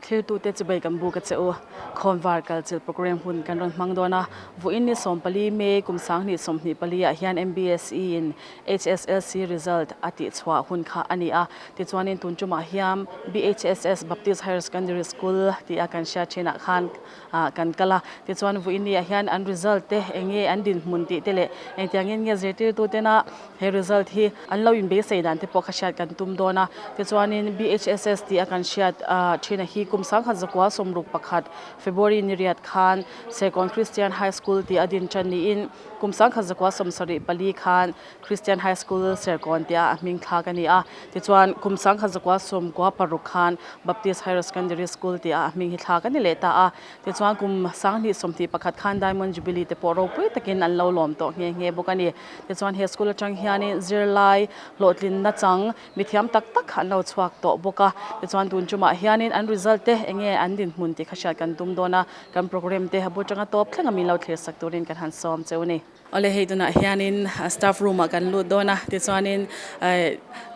Thlirtute chibai kan buk a che u. Khawnvar kalchilh programme hun kan rawn hmang dawn a. Vawiin ni 14 May kum 2024 ah hian MBSE in HSLC result a tihchhuah hun kha a ni a. Tichuanin tun tumah hian BHSS Baptist Higher Secondary School tih a kan hriat thinah khan kan kal a. Tichuan vawiin ni ah hian an result te eng nge an dinhmun tih te leh engtiangin nge zirtirtutena he result hi an lo inbeisei dan te pawh kha hriat kan tum dawn a. Tichuanin BHSS tih a kan hriat thin a hi kum 1961 February ni riat khan Serkawn Christian High School tih a din tan niin kum 1974 khan Christian High School Serkawn tia a hming thlak a ni a. Tichuan kum 1996 khan Baptist Higher Secondary School tia a hming hi thlak a ni leh ta a. Tichuan kum 2021 khan Diamond Jubilee te pawh ropui takin an lo lawm tawh nghe nghe bawk a ni. Tichuan he school atang hianin zirlai hlawhtlinna chang mithiam tak tak an lo chhuak tawh bawk a. Tichuan tun tumah hianin an result te eng nge an dinhmun tih kha hriat kan tum dawn a. Kan programme te bu atanga tawp thleng a min lo thlir sak turin kan han sawm cheu a ni. Awle hei tunah hianin staff room ah kan lut dawn a, tichuanin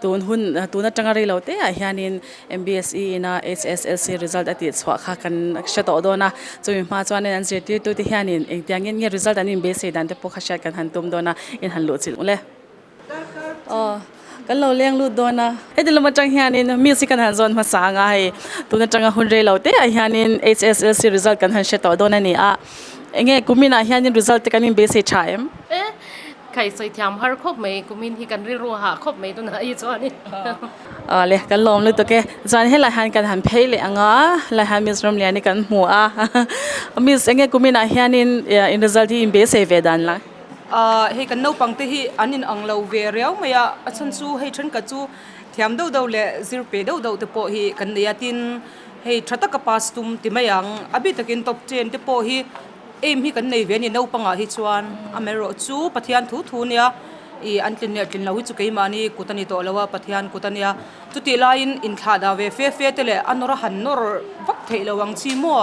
tun hun tun atanga rei lo te ah hianin MBSE ina HSLC result a tih chhuah kha kan hre tawh dawn a, chumi hma chuanin an zirtirtu te hianin engtiangin nge result an inbeisei dan te pawh kha hriat kan han tum dawn a, in han luh chilh ule. Aw kan lo leng lut dawn a, heti lam atang hianin miss hi kan han zawn hmasa ang a hei tun atanga hun rei lo te ah hianin HSLC result kan han hre tawh dawn a ni a, enge kumin ah hianin result te kan inbeisei tha em? E khai sawi thiam har khawp mai kumin hi kan rilru hah khawp mai tunah hi chuanin. Aw le kan lawm lutuk e, chuan helai hian kan han phei leh ang a, helai hian miss Ramliani kan hmu a, miss enge kumin ah hianin in result hi inbeisei ve dan la? Ahh hei kan naupang te hi an in ang lo ve riau mai a, a chhan chu hei thenkhat chu thiam deuh deuh leh zir pe deuh deuh te pawh hi kan nei a, tin hei tha taka pass tum ti mai ang, a bik takin top ten te pawh hi aim hi kan nei ve a ni naupangah hi chuan amaherawh chu Pathian thu thu nia ih an tlin leh tlin loh hi chu keimahni kut a ni tawh lo a, Pathian kut a nia, chutih laiin inthlah dah ve fe fe te leh a nawr a han nawr vak theih lo ang chi maw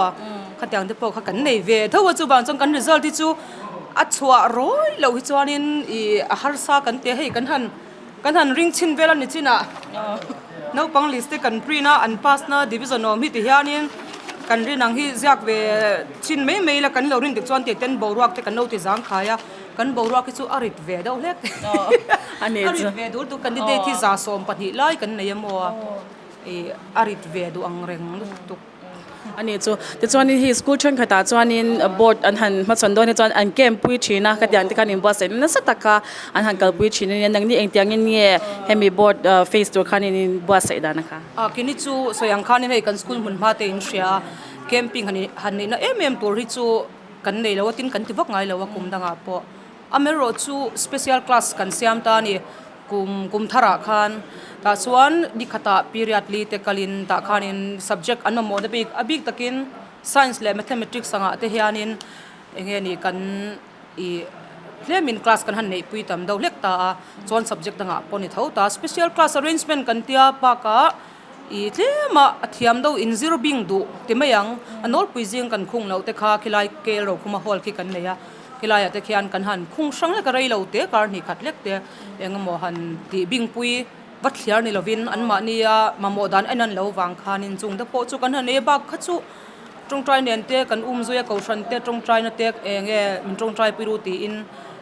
khatiang te pawh kha kan nei ve tho a, chuvang chuan kan result hi chu a chhuah rawi loh hi chuanin ih a harsa kan ti a, hei kan han kan han ring chhin vel a ni chinah naupang list te kan print a an pass na division awm hi ti hianin kan rin ang hi ziak ve chhin mai mai ila kan lo rin dik chuan tih ten boruak te kan lo ti zangkhai a kan boruak hi chu a rit ve deuh hlek a rit ve dul tu candidate hi 120 lai kan nei a maw ih a rit ve duh ang reng lutuk. A ni chu. Tichuanin hei school thenkhatah chuanin board an han hmachhawn dawn hi chuan an camp pui thin a, khatiang te khan inbuatsaih nasa taka an han kalpui thin a nia. Nangni engtiangin nge hemi board face tur khan in inbuatsaih dan a kha? A kini chu sawi ang khanin hei kan school hmun hma te in hria a, camping han han neihna em em tur hi chu kan nei lo a, tin kan ti vak ngai lo a kum dangah pawh. Amaherawh chu special class kan siam ta a ni. Kum kum tharah khan tah chuan ni khatah period li te kalin tah khanin subject an mamawh na bik a bik takin science leh mathematics angah te hianin eng nge ni kan ih tlemin class kan han neihpui tam deuh hlek ta a chuan subject dangah pawh ni tho ta special class arrangement kan tia bakah ih tlema a thiam deuh inzir bing duh ti mai ang a nawlpui zing kan khung loh te kha khilai kel rokhuma hall khi kan nei a. Helaiah te khian kan han khung hrang lek a rei lo te kar hnih khat lek te eng emaw han tih bingpui va thliar ni lovin anmahnia mamawh dan en an lo vang khanin chung te pawh chu kan han ei bak kha chu tawngtai nen te kan um zui a kohhran te tawngtaina te eng nge min tawngtai pui ru tiin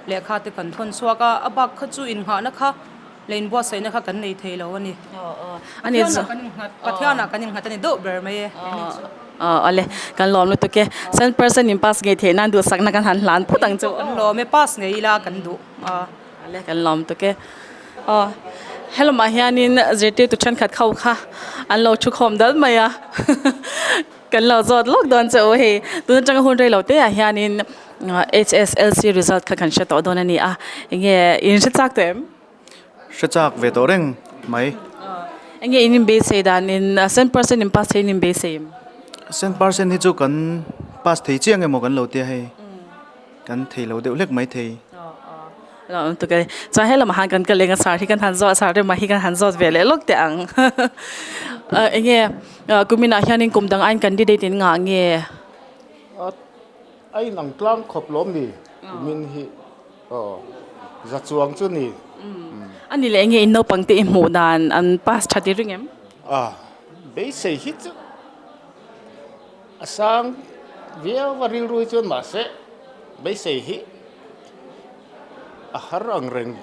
lehkha te kan thawn chhuak a a bak kha chu inngahna kha leh inbuatsaihna kha kan nei thei lo a ni. Pathianah kan innghat Pathianah kan innghat a ni deuh ber mai e. Aw awle kan lawm lutuk e. Cent percent in pass ngei theih nan duhsakna kan han hlan phawt ang chu. Kan lawm e pass ngei ila kan duh a. Awle kan lawm lutuk e. Aw helawmah hianin zirtirtu thenkhat kho kha an lo thu khawm dal mai a. Kan lo zawt lawk dawn che u hei tun atanga hun rei lo te ah hianin HSLC result kha kan hre tawh dawn a ni a enge in hre chak tawh em? Hre chak ve tawh reng mai. Enge in inbeisei dan in cent percent in pass thei in inbeisei em? Cent percent hi chu kan pass thei chiang emaw kan lo tia hei kan thei lo deuh hlek mai thei. Lo awm tuk e. Chuan he lamah han kan kal eng a sar hi kan han zawt sar rema hi kan han zawt ve leh lawk teh ang. Enge kuminah hianin kum dang aiin candidate in ngah nge? A inang tlang khawp lawm ni kumin hi aw za chuang chu ni. A ni leh enge in naupang te i hmuh dan an pass tha ti ring em? A beisei hi chu. A sang viau a rilru hi chuan mahse beisei hi a har ang reng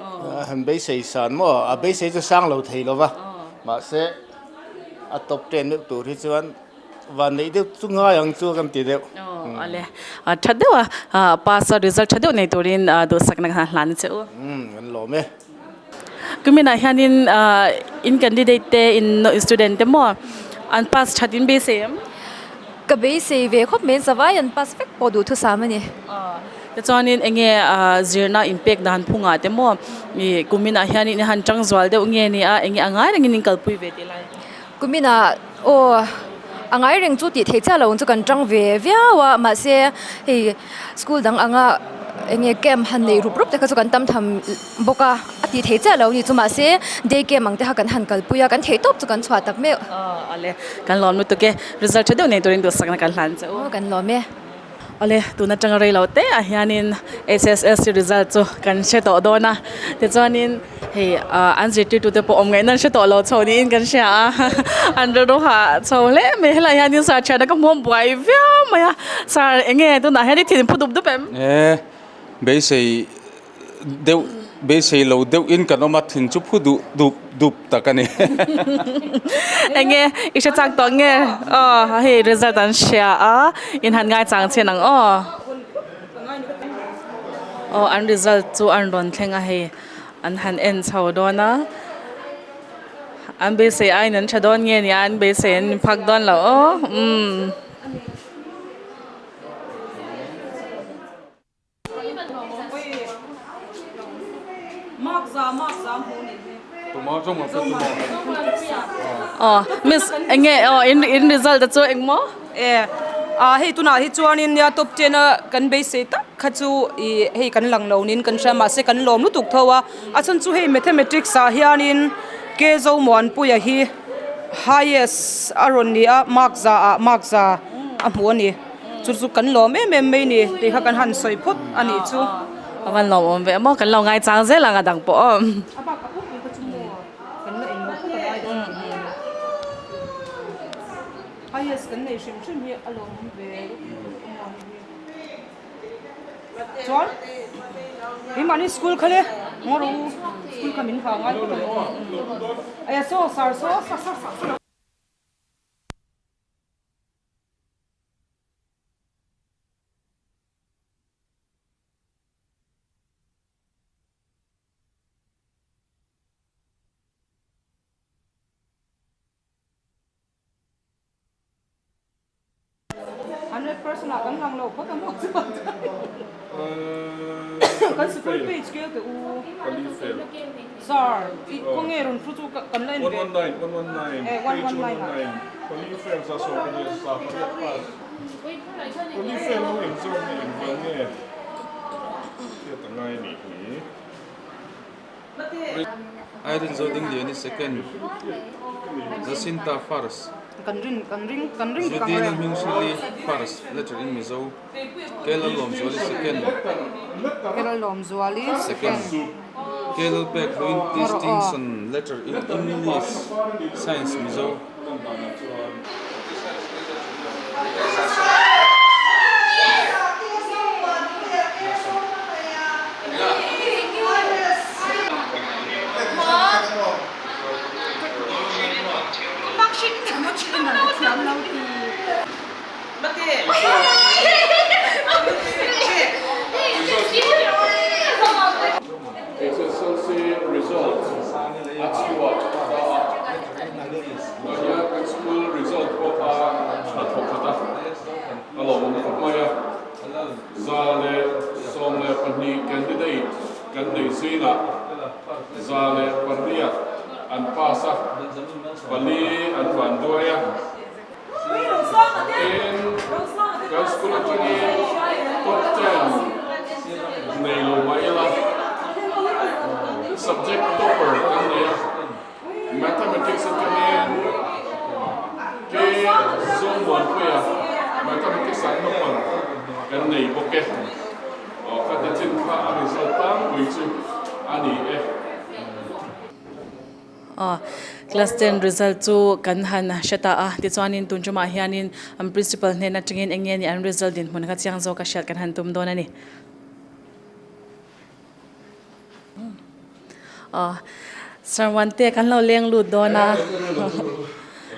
a han beisei san maw a beisei chu sang lo thei lo va mahse a top ten deuh tur hi chuan van neih deuh chu ngai ang chu kan ti deuh. Awle a tha deuh a pass a result tha deuh nei turin duhsakna kha hlan che u. Kan lawm e. Kuminah hianin in candidate te in student te maw an pass that in beisei em? Ka beisei ve khawp mai zavai an pass vek pawh duhthusam a ni. Tichuanin enge zirna inpek dan phungah te maw ih kuminah hianin i han tang zual deuh nge ni a enge a ngai rengin in kalpui ve tih lai? Kuminah aw a ngai reng chu tih theih chiah lo ang chu kan tang ve viau a mahse hei school dang anga enge camp han neih rup rup te kha chu kan tam tham bawk a a tih theih chiah lo a ni chu mahse day camp ang te kha kan han kalpui a kan theih tawp chu kan chhuah tak meuh. Aw ale kan lawm lutuk e result tha deuh nei turin duhsakna kan hlan che u. Aw kan lawm e. Awle, tun atanga rei lo te ah hianin HSLC result chu kan hre tawh dawn a, tichuanin hei an zirtirtu te pawh awm ngaihna an hre tawh lo chho niin kan hria a, an rilru hah chho hle mai, helai hianin sir thiana ka hmuam buai viau mai a, sir enge tunah hian i thin phu dup dup em? E, beisei deuh beisei lo deuh in kan awm a thin chu phu duh dup dup tak a ni. Enge i hre chak tawh nge aw hei result an hria a in han ngai chang chhin ang aw. Aw an result chu an rawn thleng a hei an han en chho dawn a an beisei aiin an tha dawn nge nia an beisei an inphak dawn lo aw umm. Aw miss enge aw in in result te chu engmaw? E a hei tunah hi chuanin nia top ten a kan beisei tak kha chu ih hei kan lang lo niin kan hria mahse kan lawm lutuk tho a a chhan chu hei mathematics ah hianin K Zomuanpuia hi highest a rawn ni a mark za ah mark za a hmu a ni. Chu chu kan lawm em em mai ni tih kha kan han sawi phawt a nih chu. A van lawm awm ve maw kan lo ngai chang zel ang a dang pawh aw. A bak a pum kha chu maw kan la englo phawt a ngai dawn tih hi. Highest kan nei hrim hrim hi a lawm awm ve lutuk a maw hei hi. Chuan keimahni school kha le ngaw rawh u school kha min ha ngai phawt ang aw. Aya saw sar saw sa sa sa sa. Hundred percent ah kan lang lo phawt a maw chuan kan school page kel teh u sir i khawnge rawn thu chu kan la en ve e 119 ah. Irene Zodingliani second, Jacinta first, Zudina Hminghrili first, letter in Mizo, K Lalawmzuali second, second, K Lalpek Hluin distinction letter in English science Mizo. HSLC result a chhuak ta a, mahnia kan school result pawh a tha thawk khat a, a lawmawm khawp mai a. 112 candidate kan nei zingah 108 an pass a, pali an vanduai a. Tin, kan school atangin top 10 nei lo mah ila, subject topper kan nei a, mathematics atangin K Zomuanpuia mathematics ah topper kan nei bawk e. Aw, khati chin kha a result tlangpui chu a ni e. Aw, class ten result chu kan han hre ta a, tichuanin tun tumah hianin an principal hnen atangin eng nge ni an result dinhmun kha chiang zawk a hriat kan han tum dawn a ni. Aw, Sir Muante kan lo leng lut dawn a,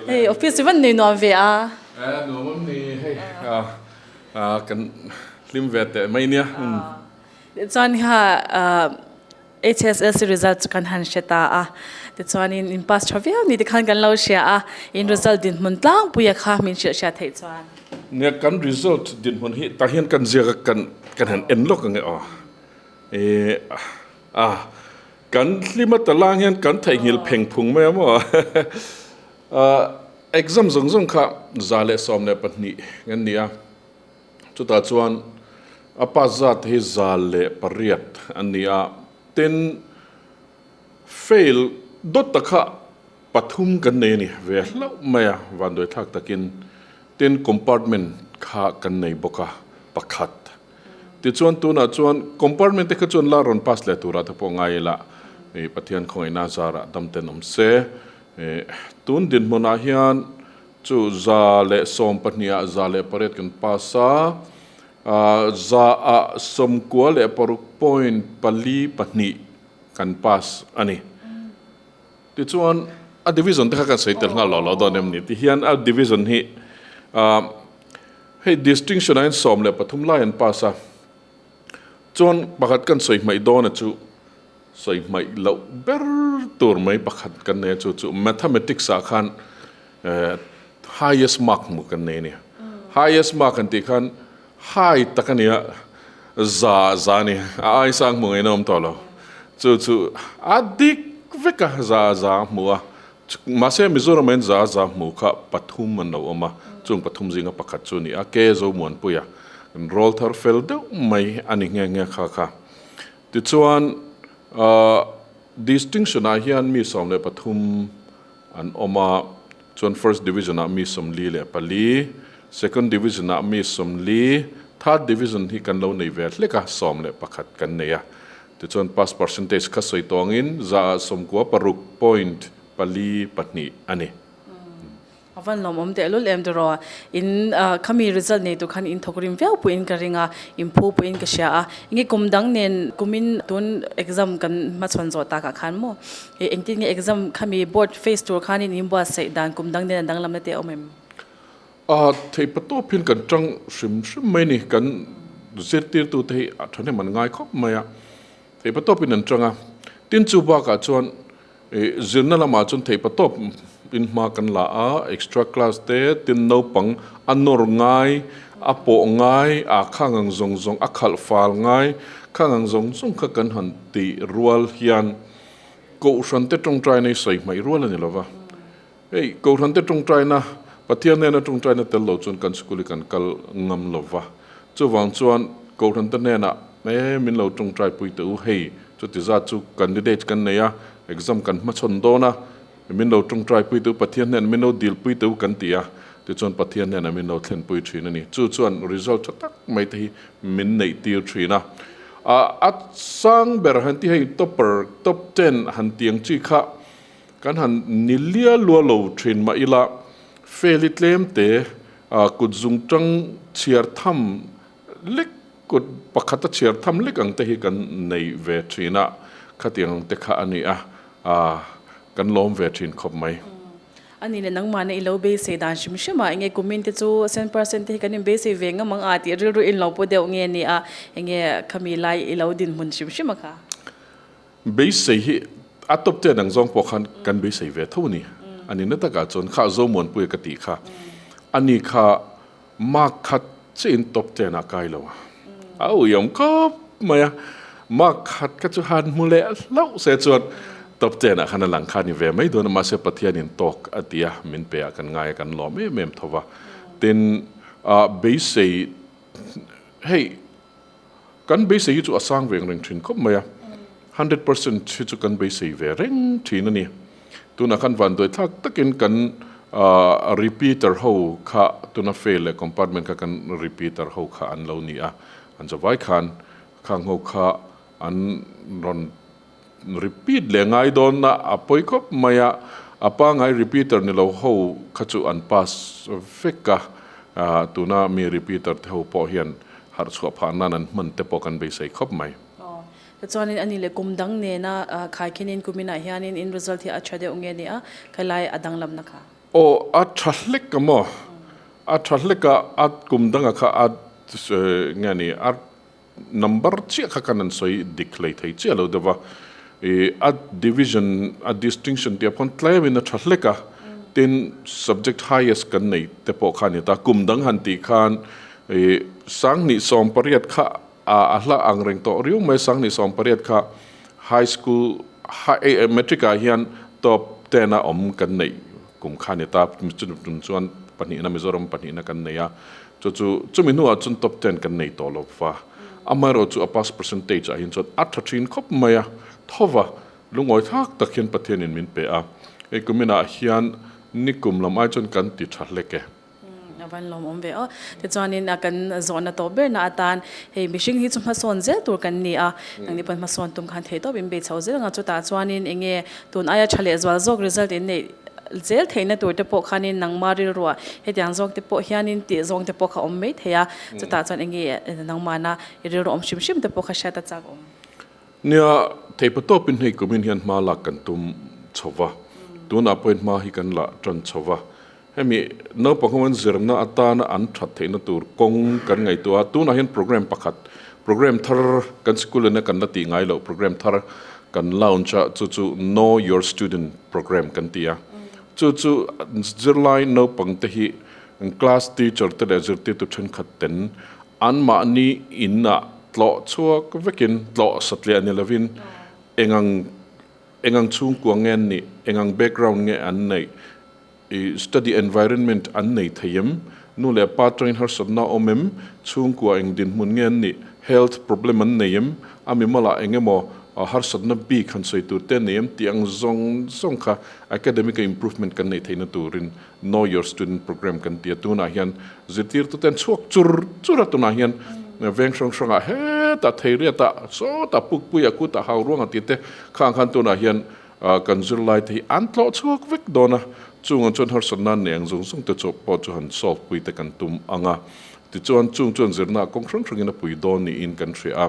hei office hi van nei nuam ve a. Nuam awm ni hei, kan hlim ve teh mai nia. Tichuan kha HSLC result chu kan han hre ta a, tichuanin in pass tha viau ni tikhan kan lo hria a, in result dinhmun tlangpuia kha min hrilh hriat theih chuan. Nia kan result dinhmun hi tah hian kan ziak a kan kan han en lawk ang e aw. E a kan hlim a talang hian kan theihnghilh pheng phung mai a maw. Exam zawng zawng kha 112 kan ni a. Chutah chuan a pass zat hi 108 an ni a, tin fail dawt tak kha pathum kan nei a ni ve hlauh mai a, vanduai thlak takin tin compartment kha kan nei bawk a pakhat. Tichuan tunah chuan compartment te kha chuan la rawn pass leh turah te pawh ngai ila Pathian khawngaihna zarah dam ten awm se. Tun dinhmunah hian Chu 112 ah 108 kan pass a, 96 point pali pahnih kan pass a ni. Tichuan a division te kha kan sawi tel nghal lo lo dawn em ni? Tihian a division hi hei distinction ah hian 13 lai an pass a, chuan pakhat kan sawi hmaih dawn a chu Sawi hmaih loh ber tur mai pakhat kan nei a, chu chu Mathematics ah khan highest mark hmuh kan nei a ni. Highest mark kan tih khan high tak a ni a, za za a ni, a ai sang hmuh ngei na awm tawh lo. Chu chu a dik vek a, za za a hmu a, mahse Mizoram ah hian za za hmuh kha pathum an lo awm a, chung pathum zinga pakhat chu a ni a, Ke Zomuanpuia kan roll thar fel deuh mai a ni nghe nghe kha kha. Tichuan, Distinction-ah hian mi 13 an awm a, chuan First Division-ah mi 44, Second Division-ah mi 40, Third Division hi kan lo nei ve hlek a, 11 kan nei a. Tichuan, pass percentage kha sawi tawngin 96 point pali pahnih a ni. A van lawmawm tehlul em tiraw? In khami result nei tur khan in thawk rim viau pawhin ka ring a, in phu pawhin ka hria a. Enge kum dang nen kumin tun exam kan hmachhawn zawh takah khan maw engtin nge exam khami board face tur khanin in buatsaih dan kum dang nen a danglamna te a awm em? A theih patawp hian kan tang hrim hrim mai ni. Kan zirtirtute hi a thahnem an ngai khawp mai a, theih patawpin an tang a. Tin chu bakah chuan Zirna lamah chuan theih patawp in hma kan la a, extra class te, tin naupang a nawr ngai, a pawh ngai, a khang ang zawng zawng, a khalh fal ngai, khang ang zawng zawng kha kan han tih rual hian Kohhran te tawngtaina hi sawi hmaih rual a ni lova. Hei Kohhran te tawngtaina, Pathian hnena tawngtaina tel lo chuan kan school hi kan kal ngam lova. Chuvang chuan Kohhran te hnenah e min lo tawngtai pui teh u, hei chuti zat chu candidate kan nei a, exam kan hmachhawn dawn a, min lo tawngtai pui teh u, Pathian hnenah min lo dil pui teh u kan ti a, tichuan Pathian hnenah min lo thlen pui thin a ni. Chu chuan result tha tak mai te hi min neih tir thin a. A sang ber han ti hei topper, top ten han tiang chi kha Kan han ni lia lua lo thin mah ila, Feli tlem te kut zung tang chhiar tham lek, kut pakhata chhiar tham lek ang te hi kan nei ve thin a, khatiang ang te kha a ni a, kan lawm ve thin khawp mai. A ni leh nangmahna i lo beisei dan hrim hrim a, enge kumin te chu cent percent te hi kan inbeisei ve ngam ang a tih rilru in lo pu deuh nge ni a, enge khami lai i lo dinhmun hrim hrim a kha? Beisei hi a tawp te dang zawng pawh khan kan beisei ve tho a ni. A nihna takah chuan kha Zomuanpuia ka tih kha a ni kha mark khat chiahin top ten ah kai lo a. A uiawm khawp mai a, mark khat kha chu han hmu leh hlauh se chuan top ten ah khan a lang kha a ni ve mai dawn a, mahse Pathianin tawk a ti a, min pe ah kan ngai a, kan lawm em em tho va. Tin, beisei hei. Kan beisei hi chu a sang veng reng thin khawp mai a, 100% hi chu kan beisei ve reng thin a ni. Tunah khan vanduai thlak takin kan repeater ho kha tuna fail leh compartment kha kan repeater ho kha an lo ni a, an zavai khan khang ho kha an rawn. Repeat leh ngai dawn a, a pawi khawp mai a, a pangai repeater ni lo ho kha chu an pass vek a, tuna mi repeater te ho pawh hian harh chhuah phah nan an hman te pawh kan beisei khawp mai. Tichuanin a ni leh kum dang nena khaikhinin kuminah hianin in result hi a tha deuh nge ni a, khailai a danglamna kha? Aw, a tha hlek a maw? A tha hlek a, a kum danga kha a nge ni a Number chiah kha kan an sawi dik hlei thei chiah lo deuh va, ih a division a distinction tih ah pawh tlem in a tha hlek a, tin subject highest kan nei te pawh kha a ni ta, kum dang han tih khan ih sanghnih 18 kha a a hla ang reng tawh riau mai, sanghnih 18 kha high school matric ah hian top ten a awm kan neih kum kha a ni ta, chumi chuan pahnihna Mizoram pahnihna kan nei a. Chu chu chumi hnuah chuan top ten kan nei tawh lo va, amaherawh chu a pass percentage ah hian chuan a tha thin khawp mai a, thova lungawi thlak tak hian Pathianin min pe a, hei kuminah hian nikum lam ai chuan kan ti tha hlek e. A van lawmawm ve aw. Tichuanin a kan zawhna tawh berna atan hei mihring hi chu hmasawn zel tur kan ni a, nangni pawn hmasawn tum khan theihtawp in bei chho zel ang a, chutah chuanin eng nge tun aia tha leh zual zawk result in neih zel theihna tur te pawh khanin nangma rilruah hetiang zawng te pawh hianin tih zawng te pawh kha awm mai thei a, chutah chuan eng nge nangmahna i rilru awm hrim hrim te pawh kha hriat a chak awm. Nia, theipa tawpin hei kumin hian hma lak kan tum chho va, tunah pawhin hma hi kan la tan chho va, hemi naupang ho an zirna atana an that theihna tur kawng kan ngaihtuah a, tunah hian program pakhat, program thar kan sikul ina kan la tih ngai loh program thar kan launch a, chu chu Know Your Student program kan ti a, chu chu zirlai naupang te hi class teacher te leh zirtirtu thenkhat ten anmahni inah tlawh chhuak vekin tlawh satliah ni lovin engang engang chhungkua nge an nih, engang background nge an neih, i study environment an nei thei em, nu leh pa atangin harsatna a awm em, chhungkua eng dinhmun nge an nih, health problem an nei em, a mimalah eng emaw harsatna bik han sawi tur te an nei em tih ang zawng zawng kha academic improvement kan neih theihna turin Know Your Student program kan ti a, tunah hian zirtirtute an chhuak chur chur a, tunah hian veng hrang hrangah hetah Theiriatah sawtah Pukpuiah kutah Hauruangah tih te khang khan tunah hian Kan zirlai te hi an tlawh chhuak vek dawn a, chungah chuan harsatna an neih ang zawng zawng te chu pawh chu han solve pui te kan tum ang a, tichuan chung chuan zirna kawng hrang hrangin a pui dawn niin kan hria a.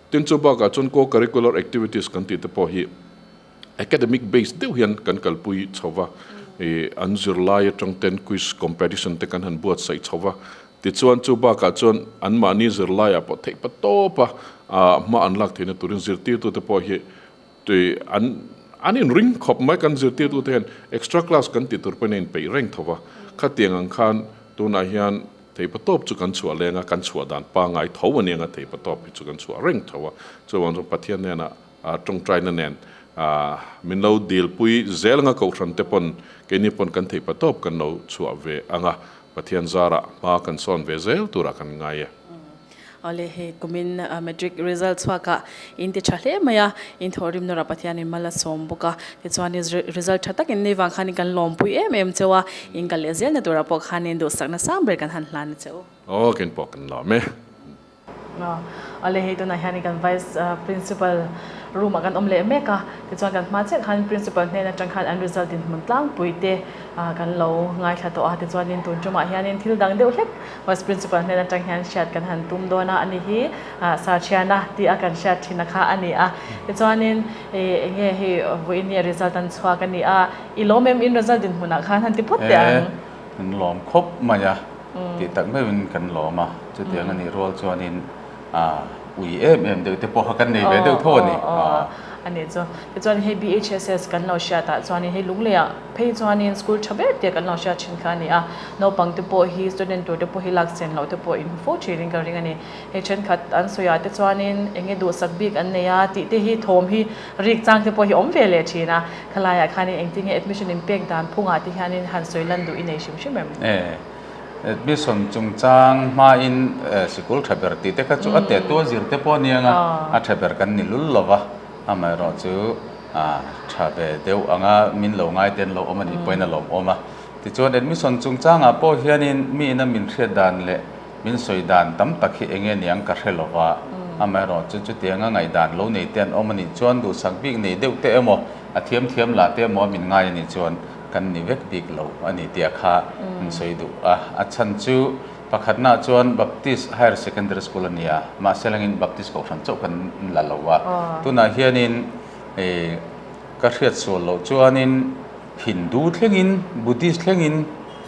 Tin chu bakah chuan co-curricular activities kan tih te pawh hi academic based deuh hian kan kalpui chho va, ih an zirlai atang ten quiz competition te kan han buatsaih chho va, tichuan chu bakah chuan anmahni zirlaiah pawh theih pa tawp a hma an lak theihna turin zirtirtute pawh hi Tui an an inring khawp mai kan zirtirtute hian extra class kan tih tur pawhin a inpeih reng tho va, khatiang ang khan tunah hian theipatawp chu kan chhuah leng a, kan chhuah dan pangngai tho a nia nga theipatawp hi chu kan chhuah reng tho a, chuvang chuan Pathian hnenah tawngtaina nen min lo dilpui zel anga kohhran te pawn keini pawn kan theipatawp kan lo chhuah ve anga Pathian zarah hma kan sawn ve zel turah kan ngai e. Awle hei kumin matric result chhuakah in ti tha hle mai a, in thawhrim nawrah Pathianin mal a sawm bawk a, tichuan result tha takin nei vang khanin kan lawmpui em em cheu a, in kal leh zelna turah pawh khanin duhsakna sang ber kan han hlan a che u. Aw ken pawh kan lawm e. Awle hei tunah hianin kan vice principal room ah kan awm leh mek a, tichuan kan hma chiah khan principal hnen atang khan an result dinhmun tlangpui te kan lo ngaithla tawh a, tichuanin tun tumah hianin thil dang deuh hlek Vice Principal hnen atang hian hriat kan han tum dawn a, ani hi Sarthiana tih a kan hriat thin a kha a ni a, tichuanin eng nge hei vawiin hi result an chhuak a ni a, i lawm em in result dinhmunah khan han ti phawt teh ang. E, kan lawm khawp mai a, tih tak meuhin kan lawm a, chutiang a nih rual chuanin ui em em deuh te pawh kha kan nei ve deuh tho a ni. A nih chu. Tichuan hei BHSS kan lo hriatah chuanin hei Lungleiah phei chuanin school tha ber te kan lo hriat thin kha a ni a, naupang te pawh hi student tur te pawh hi lak sen loh te pawh in hmu fo thin in ka ring a ni. Hei thenkhat an sawiah te chuanin eng nge duhsak bik an nei a tih te hi thawm hi rik chang te pawh hi awm ve leh thin a, khalaiah khanin engtin nge admission in pek dan phungah te hianin han sawi lan duh i nei hrim hrim em? Admission chungchang hmain sikul tha ber tih te kha chu a tehtu a zir te pawh a niang a, a tha ber kan ni lul lo va, amaherawh chu tha ve deuh anga min lo ngai te an lo awm a nih pawhin a lawmawm a. Tichuan admission chungchangah pawh hianin mi ina min hriat dan leh min sawi dan tam tak hi eng nge niang ka hre lo va. Amaherawhchu chutianga ngaihdan lo nei te an awm a nih chuan duhsak bik nei deuh te emaw, a thiam thiam lah te emaw a min ngai a nih chuan kan ni vek bik lo a ni tih a kha an sawi duh a. A chhan chu pakhatnaah chuan Baptist Higher Secondary School a ni a, mahse langin Baptist Kohhran chauh kan la lo a. Tunah hianin ih ka hriat sual loh chuanin Hindu thlengin Buddhist thlengin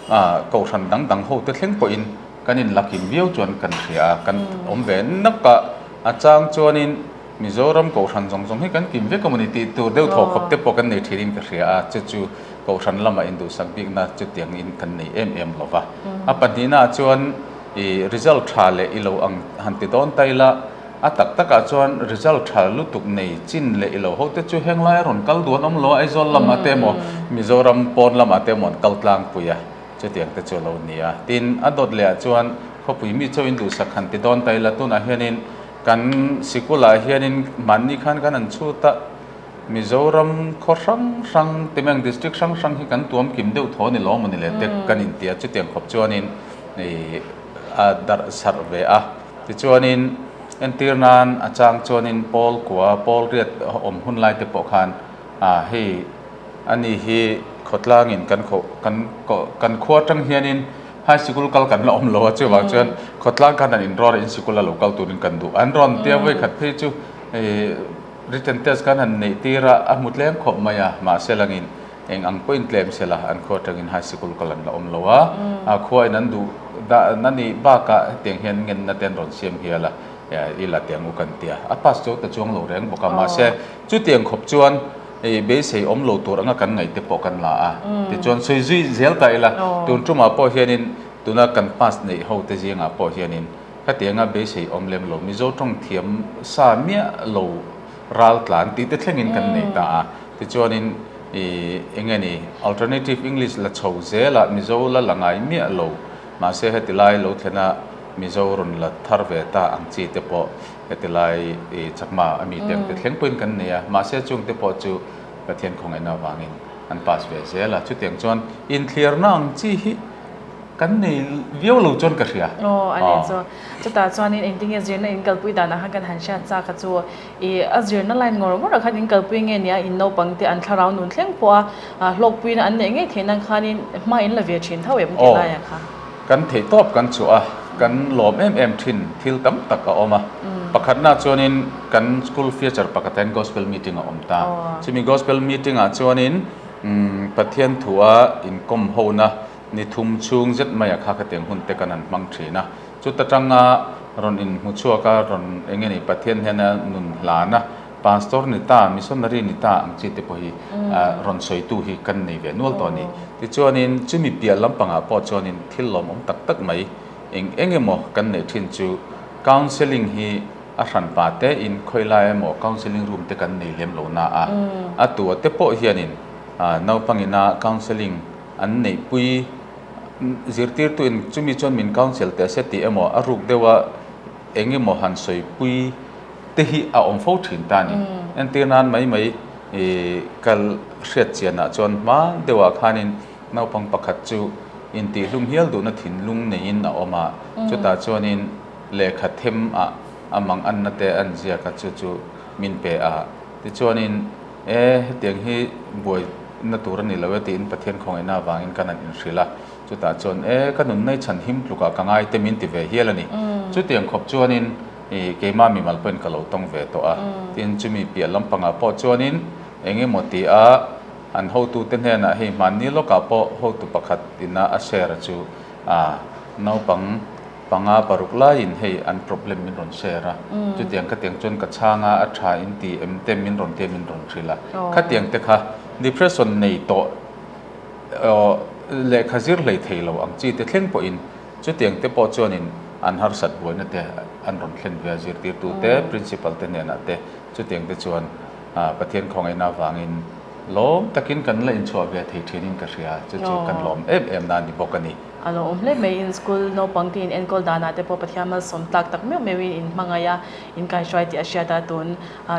ah Kohhran dang dang ho te thleng pawhin Kan inlakin viau chuan kan hria a, kan awm ve nak a, a chang chuanin Mizoram Kohhran zawng zawng hi kan kim vek a mawni tih tur deuh thaw khawp te pawh kan nei thinin ka hria a, chu chu Kohhran lamah induhsak bikna chutiangin kan nei em em lo va. A pahnihnaah chuan ih result tha leh i lo ang han ti dawn ta ila, a tak takah chuan result tha lutuk nei chin leh i lo ho te chu heng laia rawn kal duh an awm lo a, Aizawl lamah te emaw Mizoram pawn lamah te emaw an kal tlangpui a. Chutiang te chu a lo ni a. Tin, a dawt leh ah chuan khawpui mi chauhin duhsak han ti dawn ta ila, tunah hianin kan sikulah hianin mahni khan kan han chhut a, Mizoram khaw hrang hrang Temeng district hrang hrang hi kan tuam kim deuh thaw ni lo maw ni le te kan inti a, chutiang khawp chuanin ih a darh sarh ve a. Tichuanin entir nan a chang chuanin pawl kua, pawl riat awm hun lai te pawh khan ah hei, Ani hi khawtlangin kan khaw kan kan khua atang hianin high sikul kal kan la awm lo a, chuvang chuan khawtlang khan an inrawr a in sikul a lo kal turin kan duh. An rawn tia vawi khat phei chu ih written test khan han neih tir a, a hmu tlem khawp mai a, mahse langin eng ang pawhin tlem se la an khua atangin high sikul kal an la awm lo a, a khua in an duh dah na nih bakah hetiang hian ngenna te an rawn siam hial a, i la tiang u kan tia, a pass chu ta chuang lo reng bawk a, mahse chutiang khawp chuan Hei beisei awm lo tur anga kan ngaih te pawh kan la a, tichuan sawi zui zel ta ila, tun tumah pawh hianin tuna kan pass neih ho te zingah pawh hianin khatianga beisei awm lem lo Mizo tawng thiam sa miah lo ral tlan tih te thlengin kan nei ta a, tichuanin ih eng nge ni alternative English la chho zelah Mizo la la ngai miah lo mahse heti lai lo thlena Mizo rawn la thar ve ta ang chi te pawh Heti lai i chakma a mite ang te thleng pawhin kan nei a, mahse chung te pawh chu Pathian khawngaihna avangin an pass ve zel a, chutiang chuan inthliarna ang chi hi kan nei viau lo chuan ka hria. Aw a nih chu. Chutah chuanin engtinge zirna in kalpui danah khan kan han hriat chak a chu i a zirna line ngawr ngawrah khan in kalpui nge nia in naupang te an thlarau nun thleng pawh a hlawkpuina an neih ngei theih nan khanin hma in la ve thin tho em tih laiah kha. Kan theihtawp kan chhuah a, kan lawm em em thin thil tam tak a awm a. Pakhatna chuanin kan school feature pakhat hian gospel meeting a awm ta. Chumi gospel meeting ah chuanin Pathian thua inkawm hona ni thum chhung zet maia kha khatiang hun te kan han hmang thin a. Chuta tanga rawn inhmu chhuak a, rawn eng nge ni Pathian hian a nun hlan a, Pastor ni ta, missionary ni ta ang chi te pawh hi rawn sawitu hi kan nei ve nual tawh a ni. Tichuanin chumi piah lampangah pawh chuanin thil lawmawm tak tak mai eng eng emaw kan neih thin chu counselling hi a hran pa te in khawi lai emaw counselling room te kan nei lem lo na a, a tua te pawh hianin naupangina counselling an neihpui zirtirtuin chumi chuan min counsel teh se tih emaw a ruk deuha eng emaw han sawipui te hi a awm fo thin ta a ni. Entir nan mai mai ih kal hriat chianah chuan hma deuhah khanin naupang pakhat chu intihhlum hial duhna thinlung neiin a awm a, chutah chuanin lehkha them ah a mang anna te an ziak a chu chu min pe a, tichuanin e hetiang hi buaina tur a ni lo e tiin Pathian khawngaihna avangin kan han inhrilh a, chutah chuan e ka nunna i chhan him tlukah ka ngai te min ti ve hial a ni. Chutiang khawp chuanin Ih, keimah mimal pawhin ka lo tawng ve tawh a, tin chumi piah lampangah pawh chuanin eng emaw ti a an hotute hnenah hei hmanni lawkah pawh hotu pakhat ina a share chu ah naupang panga paruk laiin hei an problem min rawn share a, chutiang khatiang chuan ka chhang a, a tha in ti em te min rawn tia min rawn hrilh a, khatiang te kha depression nei tawh lehkha zir hlei thei lo ang chi te thleng pawhin Chutiang te pawh chuanin an harsat buaina te an rawn thlen ve a, zirtirtu te, principal te hnenah te chutiang te chuan Pathian khawngaihna avangin lawm takin kan la inchhuah ve thei thinin ka hria, chu chu kan lawm em em na a ni bawk a ni. A lo awm hle mai in school naupang te in enkawl danah te pawh Pathian malsawm tlak tak meuh meuhin in hmangaih a, in kaihruai tih a hriat a, tun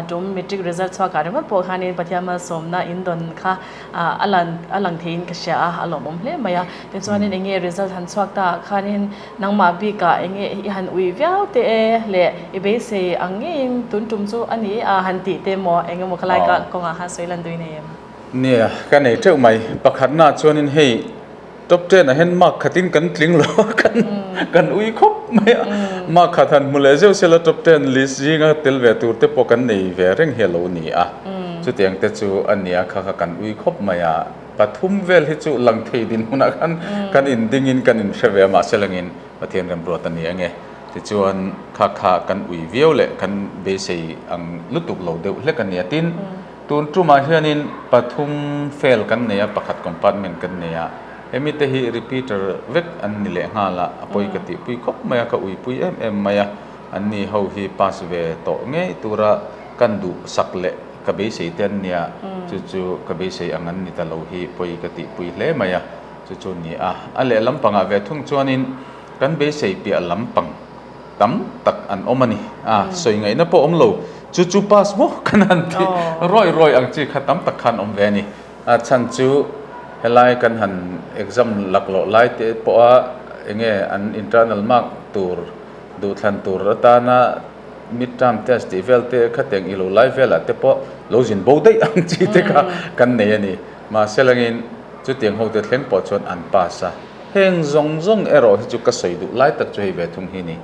tum matric result chhuakah ringawt pawh khanin Pathian malsawmna in dawn kha a lan a lang theiin ka hria a, a lawmawm hle mai a. Tichuanin eng nge result han chhuak ta ah khanin nangmah bikah eng nge i han ui viau teh e leh i beisei ang ngeiin tun tum chu a ni a han tih te maw eng emaw khalai ka kawngah khan sawi lan duin em? Nia, ka nei teuh mai. Pakhatna chuanin hei Top ten ah hian mark khatin kan tling lo a, kan kan ui khawp mai a. Mark khat han hmu leh zeuh sela top ten list zinga tel ve tur te pawh kan nei ve reng hi a lo ni a. Chutiang te chu a nia kha kha kan ui khawp mai a. Pathum vel hi chu lang thei dinhmunah khan kan indingin kan inhre ve a, mahse langin Pathian remruat a ni ang e. Tichuan kha kha kan ui viau leh kan beisei ang lutuk lo deuh hlek a ni a. Tin, Tun tumah hianin pathum fail kan nei a, pakhat compartment kan nei a, hemi te hi repeater vek an ni leh nghal a, a pawi ka tihpui khawp mai a, ka uipui em em mai a, an ni ho hi pass ve tawh ngei tura kan duh sak leh ka beisei te an nia, chu chu ka beisei ang an ni ta lo hi pawi ka tihpui hle mai a, chu chu ni a. A lehlam pangah ve thung chuanin kan beisei piah lampang. Tam tak an awm a ni. A sawi ngaihna pawh awm lo. Chu chu pass maw kan han tih rawih rawih ang chi kha tam tak khan awm ve a ni. A chhan chu helai kan han exam laklawh lai te pawha enge an internal mark tur duhthlan tur atana mid term test tih vel te khatiang ilo lai velah te pawh lo zin bo daih ang chi te kha kan nei a ni. Mahse langin chutiang ho te thleng pawh chuan an pass a. Heng zawng zawng erawh hi chu ka sawi duh lai tak chu hei ve thung hi ni.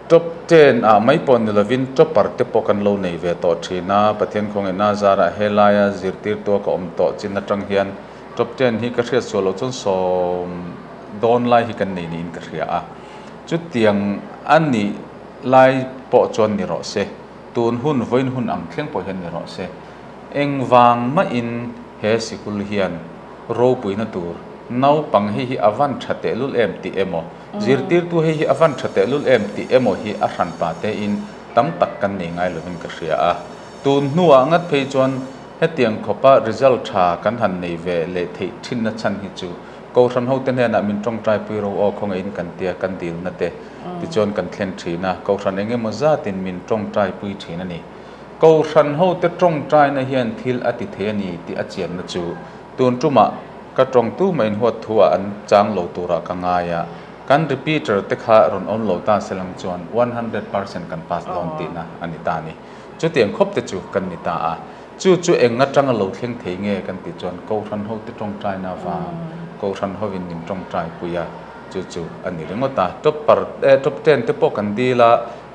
Top ten ah mai pawh ni lovin topper te pawh kan lo nei ve tawh thin a, Pathian khawngaihna zarah helaia zirtirtua ka awm tawh chin atang hian top ten hi ka hriat sual loh chuan sawm dawn lai hi kan nei niin ka hria a. Chutiang a nih lai pawh chuan ni rawh se, tun hun vawiin hun ang thleng pawh hian ni rawh se. Engvang mahin he sikul hian ropuina tur, naupang hei hi a van tha tehlul em tih emaw, zirtirtu hei hi a van tha tehlul em tih emaw hi a hranpa tein tam tak kan nei ngai lovin ka hria a. Tun hnuah ngat phei chuan hetiang khawpa result tha kan han nei ve leh theih thinna chhan hi chu Kohhran hote hnenah min tawngtaipui ro aw khawngaihin kan tia kan dilna te tichuan kan thlen thin a, Kohhran eng emaw zatin min tawngtaipui thin a ni. Kohhran hote tawngtaina hian thil a ti thei a ni tih a chianna chu Tun tumah ka tawngtu mah inhuat thu ah an chang lo turah ka ngai a, kan repeater te kha rawn awm lo ta se lang chuan 100% kan pass dawn tihna a ni ta a ni. Chutiang khawp te chu kan ni ta a, chu chu eng atanga lo thleng thei nge kan tih chuan Kohhran ho te tawngtaina avang Kohhran hovin min tawngtai pui a, chu chu a ni ringawt a. Topper eh top ten te pawh kan dil a,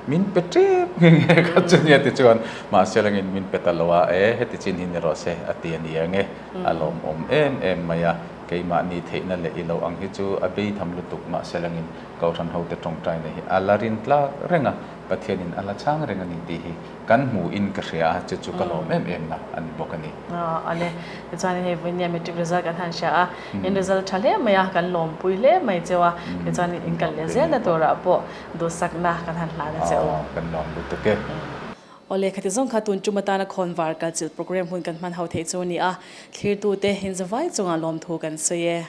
Min pe tep nge nge kha chu nia ti chuan mahse langin min pe ta lo a, e heti chin hi ni rawh se a ti a ni ang e, a lawmawm em em mai a, keimahni theihna leh i lo ang hi chu a bei tham lutuk mahse langin Kohhran hote tawngtaina hi a la rin tlak reng a, Pathianin a la chhang reng a ni tih hi kan hmu in ka hria a, chu chu ka lawm em em na a ni bawk a ni. Awle, tichuan hei vawinia matric result kan han hria a, in result tha hle mai a, kan lawmpui hle mai cheu a, tichuan in kal leh zelna turah pawh Duhsakna kan han hlan a che u. Kan lawm lutuk e. Awle, khati zawng kha tun tum atana khawnvar kalchilh program hun kan hman ho theih chu a ni a, thlirtute inzavai chungah lawmthu kan sawi e.